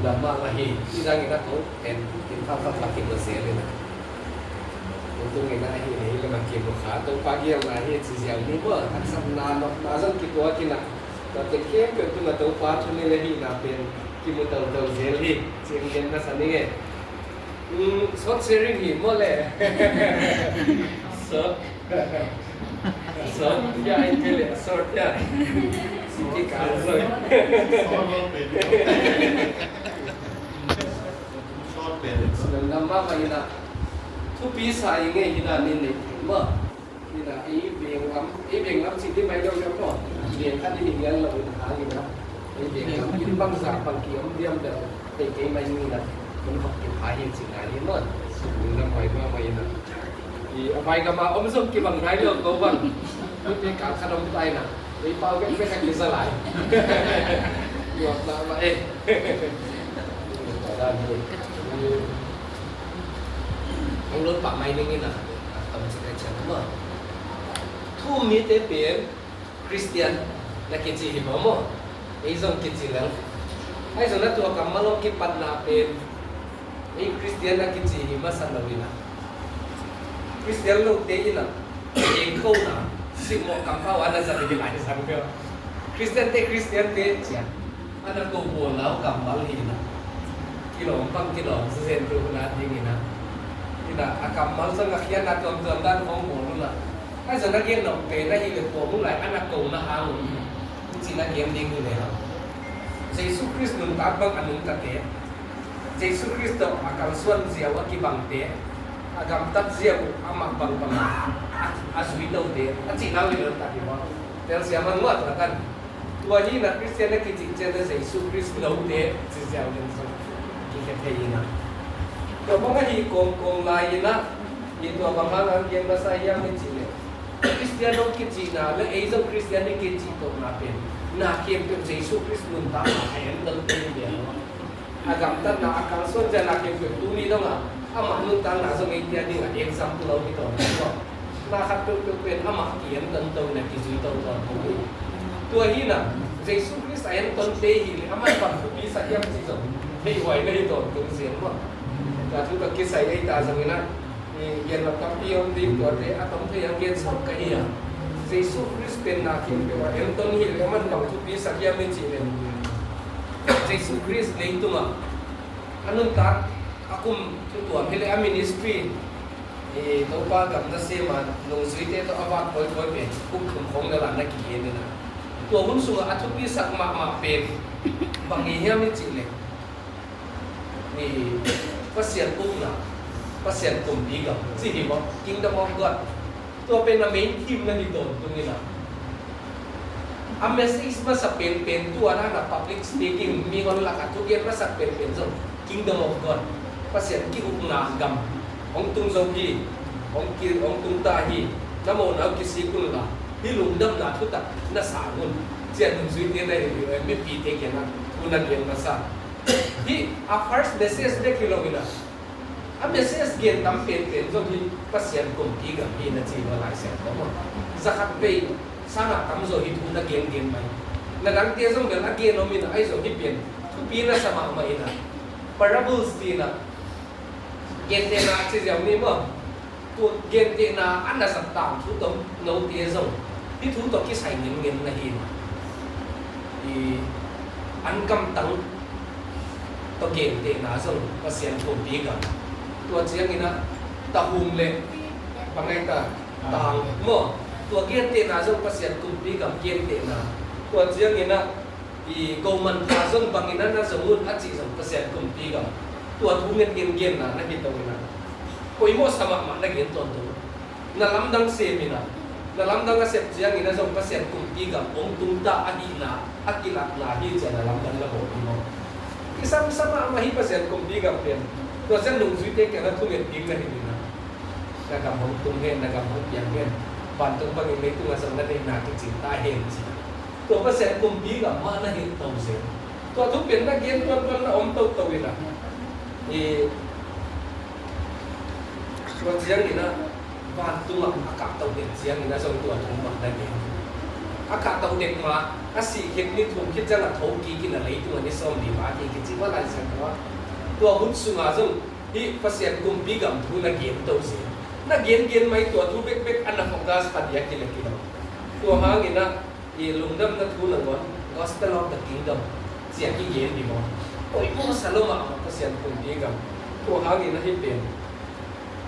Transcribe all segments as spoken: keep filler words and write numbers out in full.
Dah mah mah hi. Hi zangin a ko en in pha pha pha kimu zel in a. Tung in a hi hi le mah kimu kha. Topa giam a hi ci ziau ni maw. Haksatna nopna zong kituak in a. Tua te khempeuh tungah Topa thu nei le hihna pen kimu toto zel hi. Ci-in gen masa ning e. Short sharing hi maw le. Short. Short ya, in kele short ya. Siki ka short. Short pen. Short pen. Short pen. Thupi sa i ngei hi na ni nei ma. Hi na i beng lam, i beng lam ci di mai lo lo ko. Beng khat i beng lo na ha hi na. I beng lam i bang sa pang ki om diam da. Kei kei mai ni na. Kun hok ki ha hi ci na hi ma. Ni na mai ma mai na. I a bai ka ma om som ki bang ngai lo ko bang. Ni pe ka kha dong tai na. Ni pau ke pe ka ki sa lai. Yo na ma e. Ni ta da ni. Ni. Ang lo pa mai ni na. Tam sa kai chan ma. Thu mi te pen Christian na kici hi maw maw. Ei zong kici lel. Ai zong na tua kammal om kipatna pen. Ei Christian na kici hi masa lo ina. Christian lo te ina. Eng ko na. Sim mo kampau ana zan hi lai zan ko. Christian te Christian te cia. Ana ko bual lau kammal hi na. Kilawm pang kilawm sa zen tu na ding ina. Ina a kammal zong a khian na tuam tuam dan hong bual na. Ai zong na gen nong pe na hi le ko mu lai ana ko na hang. Ci na gen ding hi le ha. Jesu Khrist nuntak bang a nuntak e. Jesu Khrist tawh a kalsuan ziau a kibangte, a gamtat ziau a mak bangbang a, a zui lote, a cihna ui lotak hi maw? Telsiam hang maw tua tan. Tua hi na Khristian a kicih cian a Jesu Khrist lote ci ziau ding zong kikhia thei hi na. Tua bang a hi kawmkawm lai hi na, hi tua bang hang hang kiam masa hiam hi cih leh. Khristian hong kicihna le ei zong Khristian hi kicih tawhna pen na khempeuh Jesu Khrist nuntakna a en dal pen hi a. A gamtatna a kalsuan ciang na khempeuh tuni dongah amah nuntakna zong ei tia dingah example lo hi tawn lo. Na khat peuhpeuh pen amah ki-en tonto na kizui tonto hi. Tua hi na Jesu Khrist a en tonte hi le amah bang thupi sak hiam ci zong thei huai na hi tawn tung sian maw. Tua thu ka kisai ei ta zong hi na. Gen lam tampi om ding tuate a tom thei a gen sawm ka hi a. Jesu Khrist pen na khempeuh a en ton hi le man bang thupi sak hiam i cih le. Jesu Khrist leitungah a nuntak a kum thutuam hi le a ministry Topa gam nasem a nungzuite tawh a vak kawikawi pen kum thum khawng na la na kigen hi na. Tua hun sungah a thupi sak mahmah pen bang hi hiam i cih le. Pasian ukna, Pasian kumpi gam ci hi maw, Kingdom of God. Tua pen a main theme na hi tawntung hi na. A message masa penpen tua na na public speaking mi hon lak a thugen masa penpen zong Kingdom of God. Pasian ki-ukna gam hong tung zo hi, hong ki, hong tung ta hi. Na mawhna uh kisik un la, hih lungdamna thutak na sang un. Cian nungzuite na hi, mipite kiangah thu na gen masa. Hih a first message bek hi lo hi na. A message gen tam penpen zong hi Pasian kumpi gam hi na ci hi a Lai Siangtho maw. Za khat vei sangah tamzaw hi thu na gengen mai. Na dangte zong bel a gen om hi na, ahi zong hi pen thupi na sa mahmah hi na. Parables ci hi na. Gentehna ci ziau ni maw. Tua gentehna a na zat tangthu tawh note zong hih thu tawh kisai ngengen na hi. An kamtang tawh gentehna zong Pasian kumpi gam. Tua ciangin ah tahum le bangai ta tang maw. Tua gentehna zong Pasian kumpi gam gentehna. Tua ciangin ah i ko manpha zong bangin a na zong un a cih zong Pasian kumpi gam. Tua thu ngen gen genna na hi to ina. Poimawh sa mahmah na gen tawntung. Na lamdang sem ina. Na lamdang a sep ciangin a zong Pasian kumpi gam hong tungta ahihna a kilakna hi cian na lamdang na bawl hi maw. Kisam sa mahmah hi Pasian kumpi gam pen. Tua cian nungzuite kiangah thungen ding na hi ina. Na gam hong tung hen, na gam hong piang hen. Vantung bangin leitung a zong na deihna kicing ta hen ci. Tua Pasian kumpi gam mah na hilh to zel. Tua thu pen na gen tuantuan na om toto ina. I tua ciangin ah vantungah a kap to pen ciangin ah zong tua thu mah na gen. A kah tawh dek ma, a sih khit ni thum khit ciang a tho kik in a leitung a ni sawm li ma kik kici ma Lai Siangtho ah. Tua hun sungah zong hih Pasian kumpi gam thu na gen to zen. Na gengen mai tua thu bekbek a na focus kha diak hi leh kidong. Tua hangin ah i lungdamna thu nangawn Gospel of the Kingdom ci-a kigen hi maw? Poimawh sa lo mahmah Pasian kumpi gam. Tua hangin ah hih pen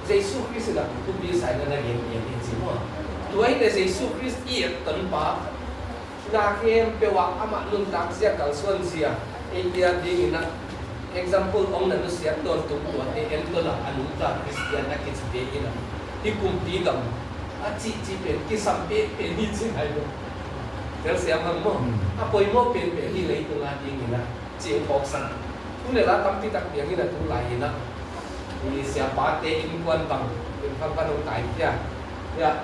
Jesu Khrist in a thupi sa in a na gengen hi ci maw? Tua hi leh Jesu Khrist i et tonpa, na khempeuh ah amah nuntak zia, kalsuan zia, ei tia dingin ah example hong na nusiat tawntung tuate en tawh la a nungta Khristian a kicite in ah hih kumpi gam a cihcih pen kisam pehpeh hi ci ngai lo. Telsiam hang maw? Hmm. A poimawh penpen hi leitung a dingin ah ci-in phawksak. Thu le la tampi tak piang in a tu lai in ah i siapate innkuan bang in phangphan hong tai khia. Hiah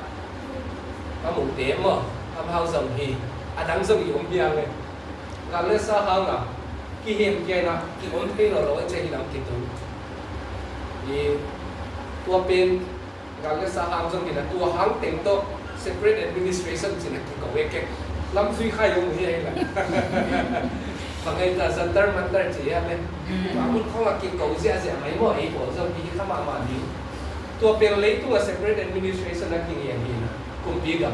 ka mute maw, amau zong hi, a dang zong i om hiang e. Gal le sa hang a kihem kia in ah ki-om thei lo lo a cia hi lam kitung. I tua pen gal le sa hang zong hi na, tua hang teng tawh separate administration ci na kiko e kek. Lam zui khai hong hi a hi la. Bang ai ta Jantar Mantar ci a le. Tua mun khong a kiko ziahziah mai maw, ei pawl zong hi kha mahmah ding. Tua pen leitung a separate administration a kingen hi na. Kumpi gam.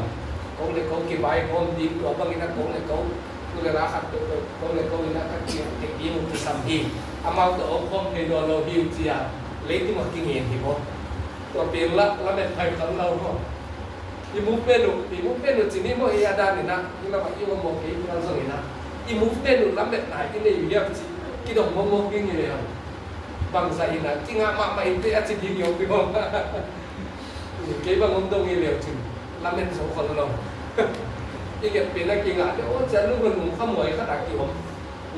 Ko le ko kibai gawm ding, tua bangin a ko le ko. Ko le la khat ko, ko le ko in a khat kiang tek ding uh kisam hi. Amau tawh om khawm thei nawn lo hi uh ci a leitung a kingen hi maw? Tua pen la, lamet hai kal lo maw? I movement uh, i movement uh ci ni maw, i a dan in ah, i lam ah i om maw kei kal zong in ah. I movement uh lametna i nei uh hiam ci, kidong maw maw kei ngi le hiam. Bangzah in ah, kingah mahmah in te a ci ding i om kei maw. Kei bang om dong i le uh cin, lamet zo khol lo. I nget pen a kingah le, aw, cian lu ngun nung khamuai khat a ki om.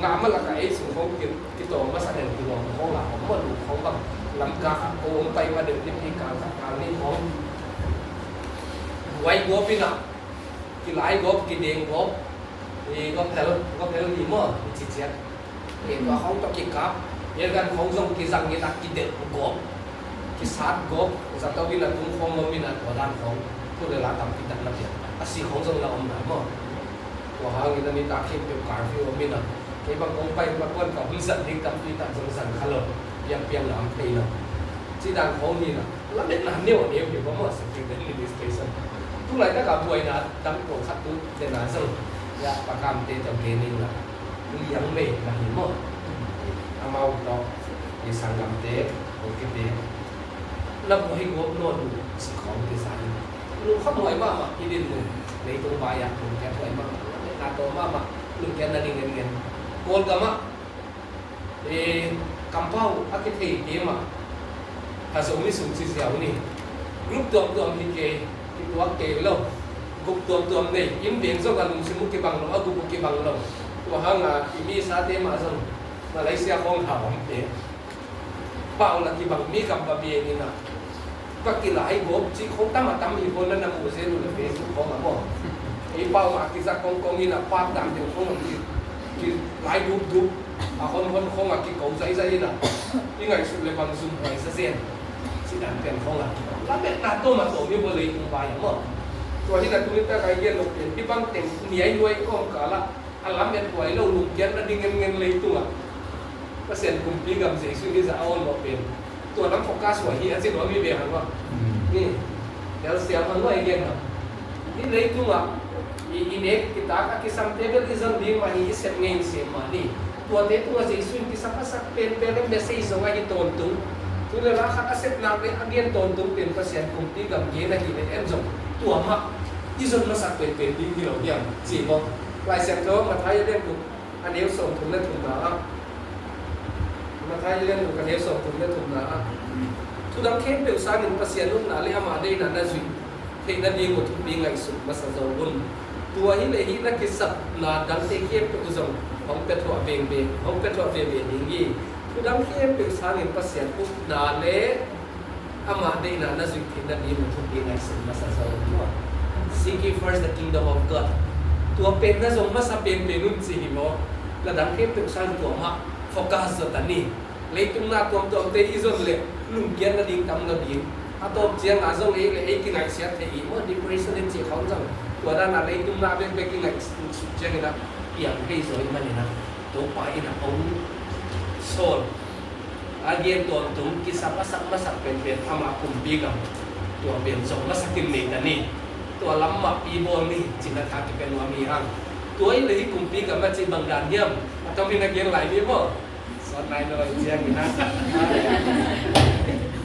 Ngah ma lak ah ei sung khong ki, kitawm masa den kinuam khong ah, khong ma lu khong bang lam kah ah ko hong pai ma den, nipi kal khat kal nih khong. Buai gawp in ah, kilai gawp, kideng gawp, i gawp hel, gawp hel ni maw, i ci ciat. I tua khong tawh kikap, i gan khong zong kizang in ah kidelh gawp, kisat gawp, zato in ah tung khong om in ah tua dan khong, tu le la tampi tak na pian. A si khong zong la om na maw. Tua hangin a nitak khempeuh curfew om in a, kei bang kong pai ma kuan ka hun zat ding tampi tak zong zang kha lo, piang piang lam thei lo. Ci dan khawng hi na, lametna neu a neu hi maw, secret administration. Tu laitak a buaina dang tuang khat tu tena zong, ya, pakamte tawh gen ning la, liang mei na hi maw. Amau tawh, i sanggamte, kong kite, na buai gawp nawn uh, si khawng te sa hi. Lungkham huai mahmah i din uh, leitung vai ah lungkiat huai mahmah, na tawm mahmah, lungkiat na ding ngen ngen. Kawlgam ah, eh, kampau a kithei kei mah, a Zomi sung ci ziau ni. Group tuamtuam hi kei, kituak kei lo. Group tuamtuam nei, inn veng zong a lungsim uh kibang lo, a group uh kibang lo. Tua hang a, i mi sate mah zong, Malaysia khawng hau om te. Pau la kibang mi kam va biang in a, ka kilai gawp cih khawng tam a tam hi khawng na na mu zel uh le Facebook khawng a maw. Ei pau mah kizak kawng kawng in a, pap dan deuh khawng a ki, kilai dup dup a, hon hon khawng a kiko zai zai in a, i ngaihsut le bang zum huai sa zen. Ci dan pian khawng a, lametna tawm a tawm hi bawlei tung bai a maw. Tua hi na tu in ta kai gen lo pian, hi bang teng niai nuai kawm kal a, a lamet huai lo, lungkiat na ding ngen ngen leitung ah. Pasian kumpi gam Jesu hi zah a on lo pen. Tua lam focus huai hi a ci nuam hi ve hang maw. Ni, tel siam hang maw i gen a. Ni leitung ah, i, i nek kitak a kisam te bel i zon ding mah hi, i sep ngei in sep mah ni. Tuate tungah Jesu in kisam a sak pen pen le message zong a hi tawntung. Tu le la khat a sepna le a gen tawntung pen Pasian kumpi gam gen a hi le en zong. Tua mah i zon masak pen pen ding hi lo hiam ci maw. Lai Siangtho Matthai a lian guk a neu sawmthum le thumna ah. Matthai a lian guk a neu sawmthum le thumna ah. Thudang khempeuh sangin Pasian upna le amah deihna na zuih theih nading uh thupi ngaihsut masa zo un. Tua hi leh hih na kisapna dangte khempeuh uh zong hong pia thuah vengveng, hong pia thuah veve ding hi. Thudang khempeuh sangin Pasian upna le amah deihna na zuih theih nading uh thupi ngaihsun masa zo un maw. Seek ye first the kingdom of God. Tua pen na zong masa penpen un ci hi maw. Na dang khempeuh sang tua mah focus zaw ta ni. Leitung na tuamtuamte i zon leh lungkiat nading tam lo ding. A tawp ciangah zong ei le ei kingaihsiat thei hi maw, depression in cih khawng zong. Tua dan a leitung na bekbek i ngaihsut ciangin a piang thei zaw i manin a, Topa in a hong sawl a gen tawntung kisam a sak masak penpen amah kumpi gam tua pen zong masakin nei ta ni. Tua lam mahpi bawl ni cih na tha kipia nuam hi hang. Tua i le hi kumpi gam a ci bang dan hiam? A tomin a gen lai ni maw? Sawt nai lo ciang in a.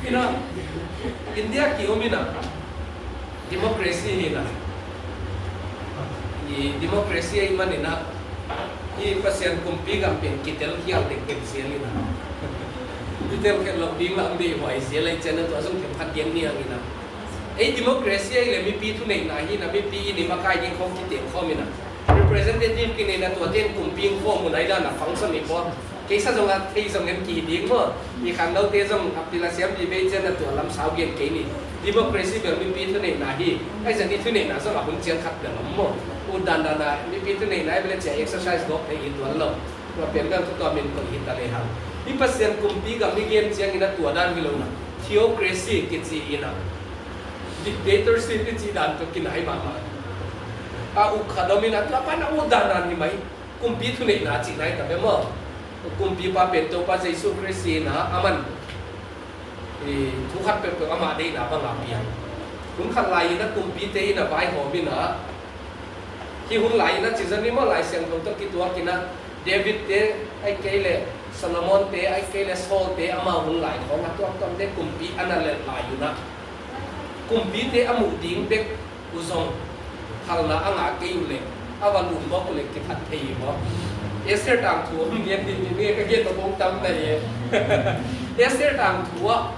You know, India ki-om in a, democracy hi na. I democracy ahi manin a, i Pasian kumpi gam pen kitel khial dek dek zel in a. Kitel khial lo ding lam dei huai zel ahi cian a tua zong khem khat gen ni ang in a. Ei democracy ahi le mipi thuneihna hi na, mipi i ni makai ding khawng kiteek khawm in a. Representative kineihna tuate in kumpi in khawm un ahi dan a function hi pua. Keisa zong a thei zong en ki ding maw. I khangnote zong a pil a siam vive cian a tua lam sau gen kei ni. Democracy bel mipi thuneihna hi. Ahi zan i thuneihna zong a hun ciang khat bel om maw. Ut dan dan a mipi thuneihna ahi bel a cia exercise gawk thei hi tuan lo. Tua pen bel tua min koih hi ta le hang. I Pasian kumpi gam i gen ciangin a tua dan hi lo na. Theocracy kici in a. Dictatorship i ci dan tua kinai mahmah. A uk khat om in a tua pan a ut dan dan hi mai. Kumpi thuneihna cihna hi ta ve maw? Kumpipa pen Topa Jesu Khrist hi na, aman i thu khat peuhpeuh amah deihna banga piang. Hun khat lai-in a kumpite in a vaihawm in a, hih hun lai-in a cizan i maw, Lai Siangtho tawh kituak in a, David te, ahih kei leh Solomon te, ahih kei leh Saul te, amau hun lai khawng a tuamtuamte kumpi a na lelh lai-in a, kumpite a muh ding bek uh zong phalna a ngah kei uh leh a va lut mawk uh leh kithat thei hi maw? Esther tangthu hong gen ding ding ka gen mawk tam na hi. Esther tangthu ah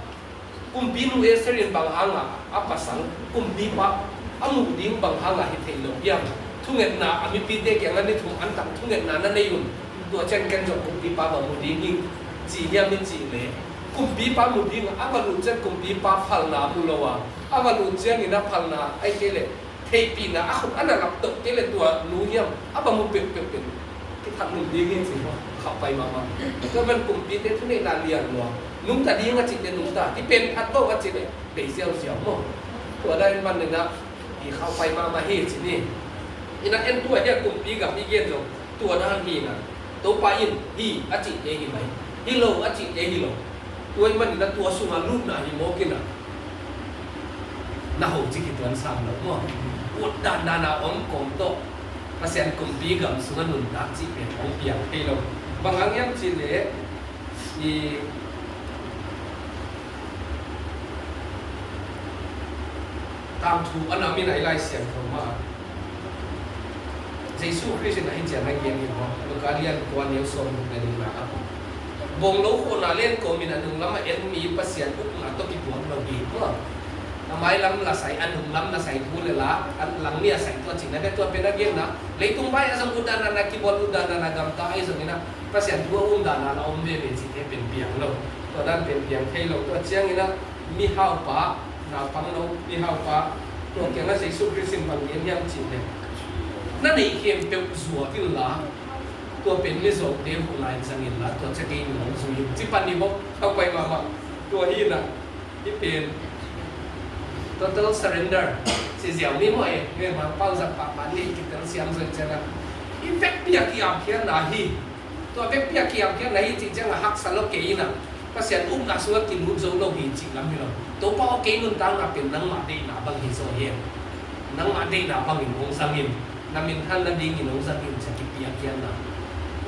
kumpinu Esther in bang hangah a pasal kumpipa a muh ding bang hangah hi thei lo hiam? Thungetna a mipite kiangah ni thum an tang thungetna na nei un. Tua ciang ken zong kumpipa va mu ding hi ci hiam i cih leh kumpipa mu ding a va lut ciang kumpipa phalna mu lo a, a va lut ciangin a phalna ahih kei leh theihpihna a khut a na lap toh kei leh tua nu hiam a va mu peuhpeuh pen kithat nung ding hi ci maw? Khauh pai mahmah. Tua man kumpite thuneihna lian lua, nungta ding a cihte nungta, i pen phat lo a cih leh bei ziauziau maw? Tua dan in man nena i khauh pai mahmah hi ci ni. Ina en tua hia kumpi gam i gen zong tua dan hi na. Topa in hi a cihte hi mai, hi lo a cihte hi lo. Tua ahih manin a tua sungah lutna hi mawk in a, na ho cik hi tuan sam lo maw? Ut dandan a om kawm tawh Pasian kumpi gam sungah nuntak cih pen hong piang thei lo. Bang hang hiam cih leh i tangthu a nam in a i Lai Siangtho mah Jesu Khrist in a hih ciang a gen hi maw? Luka lian kua neu sawm guk le nihna ah, bawng lo khawhna len kawmin a nunglam a en mi Pasian ukna tawh kituak lo hi maw? A mailam la sai, a nunglam la sai thu le la, a lang mi a sai tua cihna bek tua pen a genna. Leitung vai a zong ut dandan a kibawl, ut dandan a gamta ahi zongin a Pasian thu a um dandan a om veve cihte pen piang lo. Tua dan pen piang thei lo. Tua ciangin a mihaupa, naupang lo mihaupa, tua kiangah Jesu Khrist in bang gen hiam cih leh, na neih khempeuh zuak inla, tua pen mizawngte huh lai zang inla, tua ciang kei nong zui in ci pan hi maw? Khauh pai mahmah. Tua hi na, hih pen total surrender ci ziau ni maw e, nge mah pau zat pahpah ni kitel siam zoi ciangah i vekpi a ki-apkhiatna hi. Tua vekpi a ki-apkhiatna hi cih ciangah haksa lo kei in a, Pasian ukna sungah kilut zo lo hi cih lam hi lo. Topa aw, kei nuntakna pen nangmah deihna bang hi zaw hi. Nangmah deihna bangin hong zang in, na minthan nadingin hong zang in ci-a kipiakkhiatna.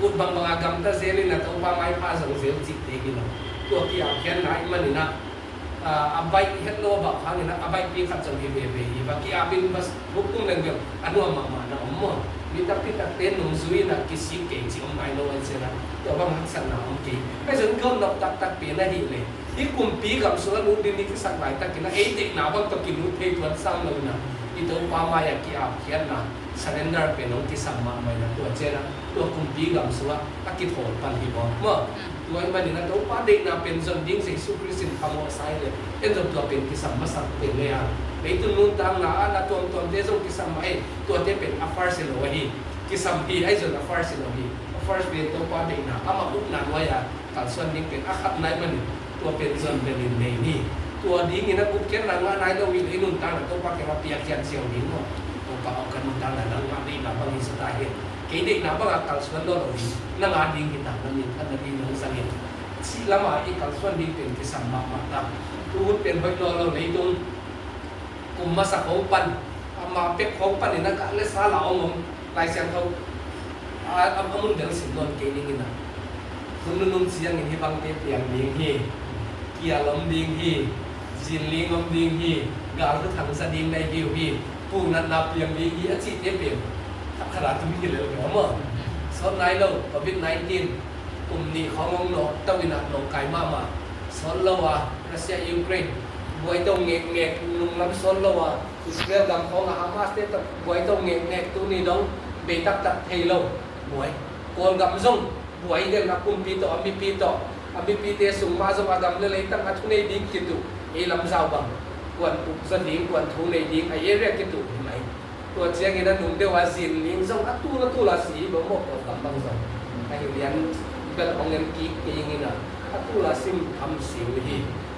Ut bangbang a gamta zel in a Topa maipha zang zel cihte hi lo. Tua ki-apkhiatna ahih manin a, a, a baih het lo a bauh hangin a, a baihpi khat zong hi veve hi. Va ki-ap in va buk tung leng bel a nuam mahmah na om maw? Mi takpi takte nungzui in a kisik kei cih om nai lo ahih ciangin a, tua bang haksatna om kei. Ahi zongin gam nop taktak pen ahih leh, hih kumpi gam sungah lut ding i kisak laitakin a, ei deihna bang tawh kilut thei tuan sam lo in a, i Topa mai-ah ki-apkhiatna, surrender pen hong kisam mahmah in a, tua ciangin a, tua kumpi gam sungah a kithawl pan hi bawk maw? Tua ahih manin a Topa deihna pen zon ding Jesu Khrist in phamawhsa ahih leh, en zong tua pen kisam masak pen ngei a. Leitung nuntakna ah na tuamtuamte zong kisam mah hi, tuate pen a first hi lo ahi. Kisam hi, ahi zong a first hi lo hi. A first pen Topa deihna, amah ukna nuai-a kalsuan ding pen a khatna ahih manin, tua pen zon belin nei ni. Tua dingin a gupkhiatna ngah nai lo hi leh i nuntakna Topa kiangah piakkhiat ziau ding maw? Tua Bang a ka nuntakna nangmah deihna bang hi sa ta hi. Kei deihna bang a kalsuan lo lo ding, nang a ding hi ta, na min khat na ding nong zang in. Cih lam a i kalsuan ding pen kisam mahmah ta. Tu hun pen hoih lo lo leitung kum masa khong pan, ama pek khong pan in a ka le sa la ong om, Lai Siangtho a, a, a mun del sim nawn kei ning in a. Hun nunung ciangin hih bangte piang ding hi, kial om ding hi, zinling om ding hi, gal thuthang sa ding na hi uh hi, punatna piang ding hi a cihte pen khat khat a tum hi lel maw. Sawt nai lo, covid nineteen, kum nih khawng hong nawk to in a nawngkai mahmah. Sawt lo a, Russia, Ukraine, buai to ngekngek, nunglam sawt lo a, Israel gam khawng a Hamas te tawh buai to ngekngek, tuni dong bei taktak thei lo. Buai. Kawlgam zong buai den a kumpi tawh, a mipi tawh, a mipite sung mah zong a gam le leitang a thunei ding kituh. Ei lam zau bang kuan puk zaw ding, kuan thunei ding a area kituh hi mai. Tua ciangin a nung deuh a zinling zong a tul a tul a si hi bang maw, Kawlgam bang zong. A hi lian bel hong en kik kei ing in a, a tul a sim tham si uh hi.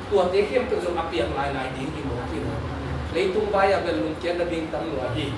Tuate khempeuh zong a piang lailai ding hi mawk hi lo. Leitung vai-ah bel lungkiat nading tam lua hi.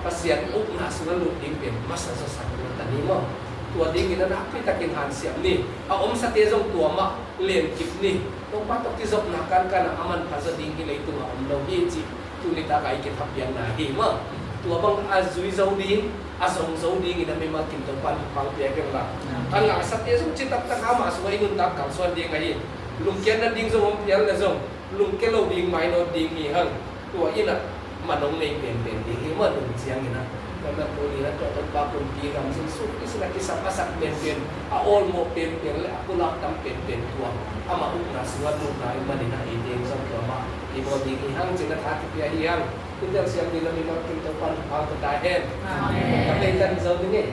Pasian ukna sungah lut ding pen masa zawsak lo ta ni maw. Tua dingin a nakpi takin hansiam ni. A omsate zong tua mah lenkip ni. Topa tawh kizopna kankan ah a manpha zaw ding hi leitungah om lo hi cih tuni takah i kithapiakna hi maw. Tua bang a zui zo ding, a zong zo dingin a mimal kim Topa in thupha pia kei la. A ngahsate zong citak tak a amah sungah i nuntak kalsuan ding ahi. Lungkiat nading zong om phial le zong lungkia lo ding, mainawt ding hi hang. Tua in a man hong nei penpen ding hi maw, nung ciangin a. Tua man tuni in a tua Topa kumpi gam zong Jesu Khrist in a kisam a sak penpen, a awlmawh penpen le a pulak tam penpen tua amah ukna sungah lutna i manin a eite in zong tua mah i bawl ding hi hang cih na tha kipia hi hang. Tutel siam ding na mimal kim Topa in thupha pia ta hen. Amen. Ka pei tan zo ding e.